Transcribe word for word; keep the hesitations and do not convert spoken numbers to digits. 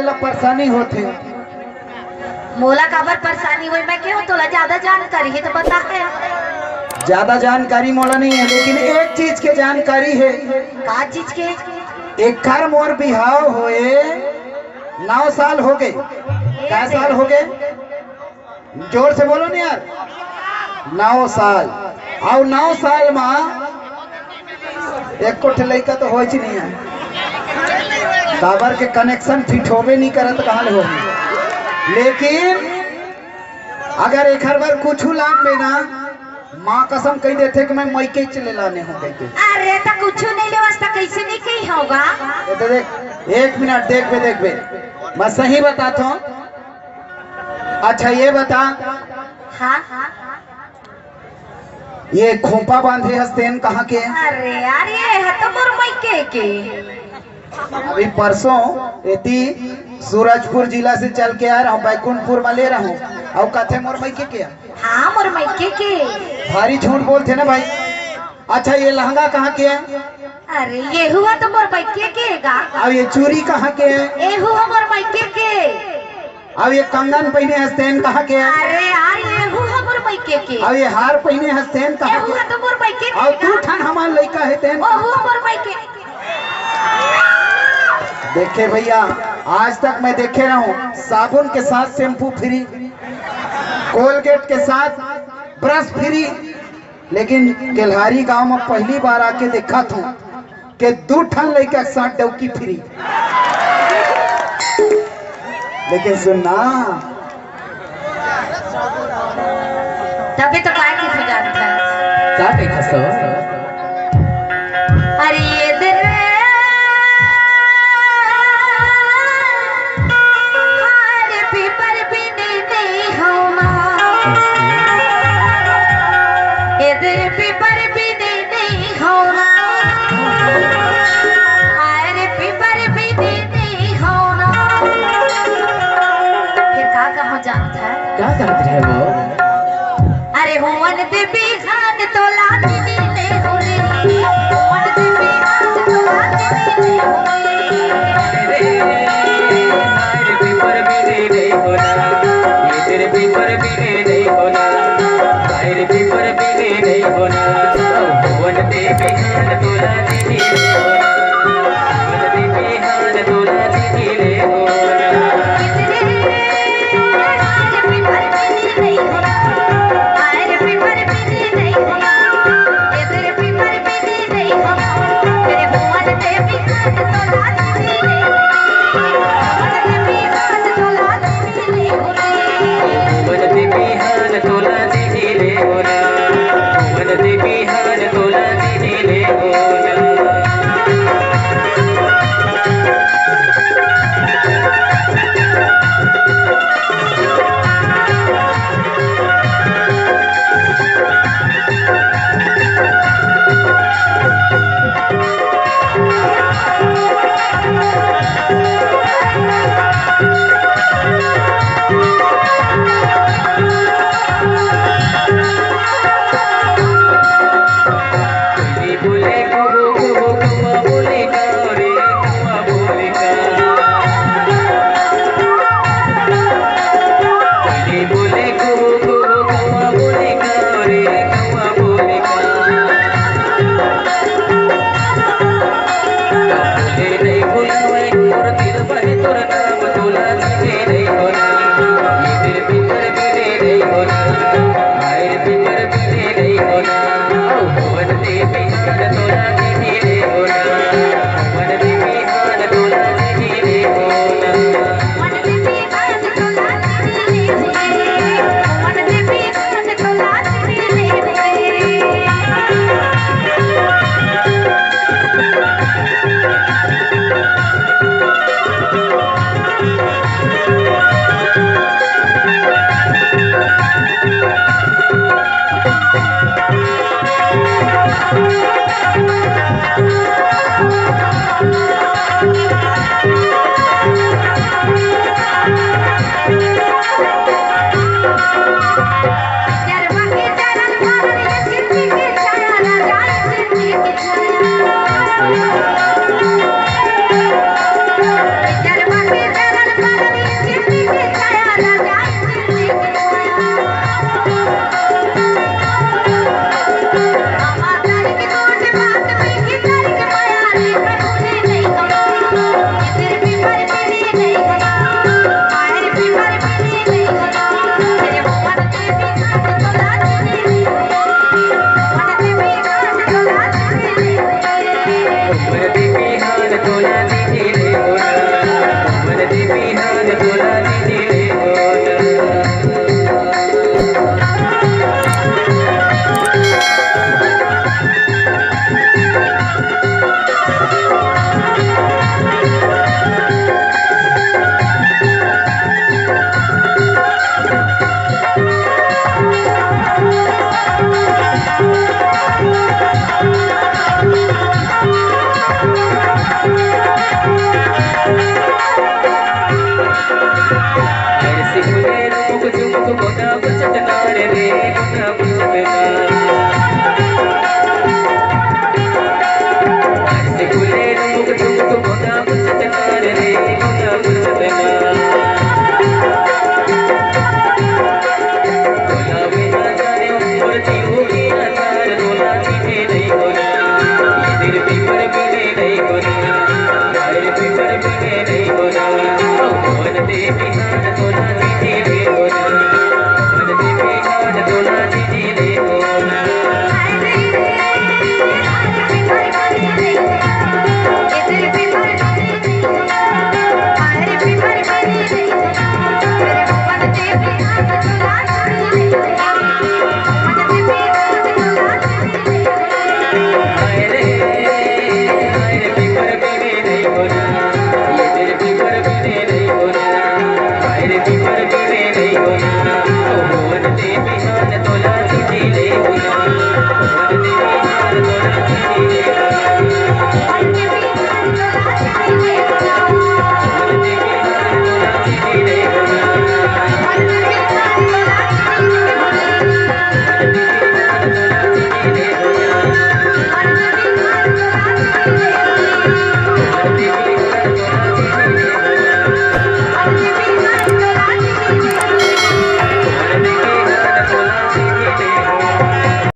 ला परेशानी होथे। मोला काबर परेशानी होय? मैं के हूँ, तोला ज्यादा जानकारी हे तो बता। ज्यादा जानकारी मोला नहीं है, लेकिन एक चीज के जानकारी है। का चीज के? एकर मोर बिहाव होए नौ साल हो गए। कै साल हो गए? जोर से बोलो ना यार। नौ साल। अउ नौ साल मा एको ठे लइका तो होइच नहीं है। काबर के कनेक्शन फिट होबे नहीं करत, कहाँ ले होही? लेकिन अगर एखर बर कुछ लान में ना, माँ कसम कहि देथे कि मैं मइके चले लाने हूँ कहिके। अरे, तो कुछ नहीं लेवस, तो कैसे नहीं कही होगा? ये तो देख, एक मिनट, देख बे, देख बे, मैं सही बताता हूँ। अच्छा, ये बता, हाँ, हाँ, हाँ। ये खोपा बांधे हस तेन कहाँ के? अरे यार, ये है तो मोर मइके के। अभी परसों एती सूरजपुर जिला से चल के आ रहा हूँ, बैकुंठपुर में ले रहा हूँ, अउ कथे मोर मइके के। हाँ, मोर मइके के। भारी झूठ बोलथे ना भाई। अच्छा, ये लहंगा कहाँ के है? अरे, ये हुआ तो मोर मइके के गा। अउ ये चूड़ी कहाँ के है? ये हुआ मोर मइके के। अउ ये कंगन पहिने हस तेन कहाँ के है? अरे यार, ये हुआ मोर मइके के। अउ ये हार पहिने हस तेन कहाँ के? ये हुआ तो मोर मइके के। अउ दू ठन हमार लइका हे तेन। वो हुआ मोर मइके। देखे भैया, आज तक मैं देखे रहा हूँ, साबुन के साथ शैम्पू फ्री, कोलगेट के साथ ब्रश फ्री, लेकिन केल्हारी गांव में पहली बार आके देखा था कि दू ठन लइका के साथ डौकी फ्री। लेकिन सुन ना, तभी तो काय की पूजा था। का देखा सो? अरे ये दिन अरे पीपर भी नहीं, नहीं होना। ये दिन पीपर भी नहीं, नहीं होना। अरे पीपर भी नहीं, नहीं होना। फिर का कहूँ जानत है? का कहत रहे वो? अरे हुवन देवी हाथ तोला दीदी ले होले, हुवन देवी हाथ तोला दीदी ले होले।